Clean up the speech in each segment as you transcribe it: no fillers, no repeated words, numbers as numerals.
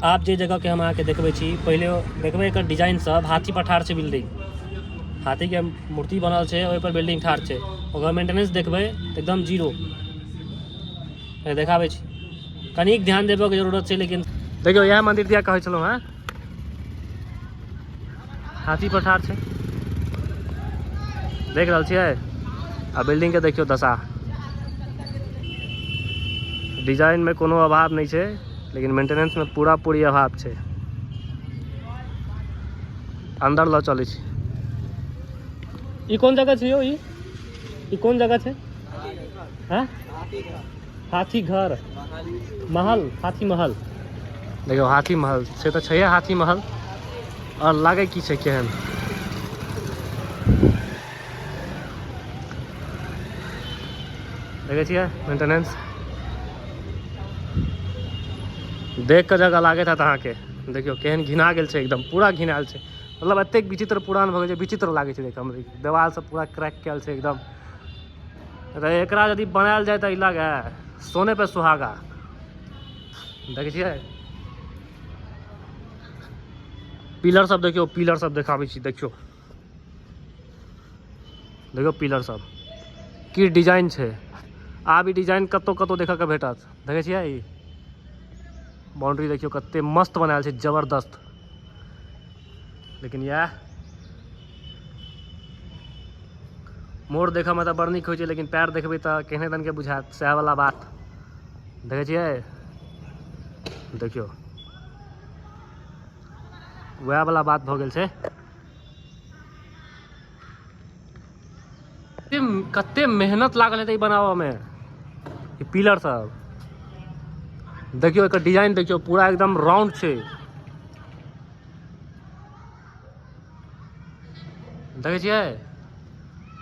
आब जे जगहके हम अहाँके देखबै छी, पहिले देखबै एकर डिजाइन सब। हाथी पर ठाढ़ छै बिल्डिंग, हाथीके मूर्ति बनल छै, ओहि पर बिल्डिंग ठाढ़ छै। ओकर मेंटेनेंस देखबै तऽ एकदम जीरो देखाबै छी। कनिक ध्यान देबऽके जरूरत छै। लेकिन देखियौ, इएह मंदिर दिया कहै छलहुँ हेँ, हाथी पर ठाढ़ छै, देख रहल छियै। आ बिल्डिंगके देखियौ दशा। डिजाइनमे कोनो अभाव नहि छै, लेकिन मेंटेनेंसमे पूरा पूरी अभाव छै। अन्दर लऽ चलै छी। ई कोन जगह छै यौ? ई ई कोन जगह छै? हैं, हाथी घर महल, हाथी महल। देखियौ, हाथी महल से तऽ छैहे हाथी महल। आओर लागै की छै केहन? देखै छियै, मेंटेनेंस देख कऽ जगह लागैत हैत अहाँके। देखियौ, केहन घिना गेल छै, एकदम पूरा घिनायल छै। मतलब एतेक विचित्र पुरान भऽ गेल छै, विचित्र लागै छै देखऽमे। देवाल सब पूरा क्रैक कयल छै एकदम। तऽ एकरा यदि बनायल जाय तऽ ई लागै सोने पे सुहागा। देखै छियै पिलर सब? देखियौ, पिलर सब देखाबै छी। देखियौ, देखियौ पिलर सब की डिजाइन छै। आब ई डिजाइन कतौ कतौ देखऽके भेटत? देखै छियै, ई बाउंड्री देखियौ, कते मस्त बनायल छै, जबरदस्त। लेकिन इएह मोर देखऽमे तऽ बड़ नीक होइ छै, लेकिन पैर देखबै तऽ केहने दनके बुझायत, सएह वाला बात। देखै छियै? देखियौ, वएह वाला बात भऽ गेल छै। कते मेहनत लागल हेतै ई बनाबऽमे। ई पिलर सब देखियौ, एकर डिजाइन देखियौ, पूरा एकदम राउंड छै। देखै छियै?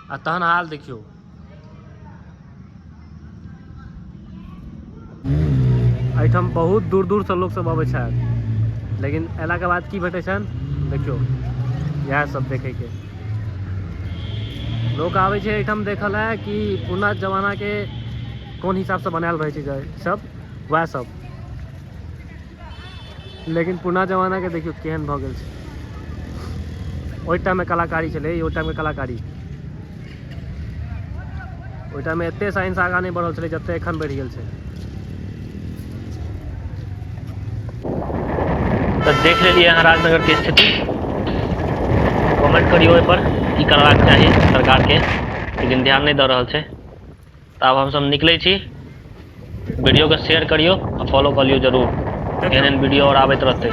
आ तहन हाल देखियौ। एहिठाम बहुत दूर दूरसँ लोकसभ अबै छथि, लेकिन अयलाके बाद की भेटै छनि? देखियौ, इएह सब देखैके लोक आबै छै एहिठाम देखऽ लए कि पुरना जमानाके कोन हिसाबसँ बनायल रहै छै सब, वएह सब। लेकिन पुरना जमानाके देखियौ केहन भऽ गेल छै। ओहि टाइममे कलाकारी छलै, ओहि टाइमके कलाकारी। ओहि टाइममे एते साइंस आगाँ नहि बढ़ल छलै जते एखन बढ़ि गेल छै। तऽ देख लेलियै अहाँ राजनगरके स्थिति। कमेंट करियौ ओहिपर, की करबाक चाही सरकारके, लेकिन ध्यान नहि दऽ रहल छै। तऽ आब हमसभ निकलै छी। वीडियोके शेयर करियौ आ फॉलो कऽ लियौ जरूर। एहन एहन वीडियो आओर आबैत रहतै।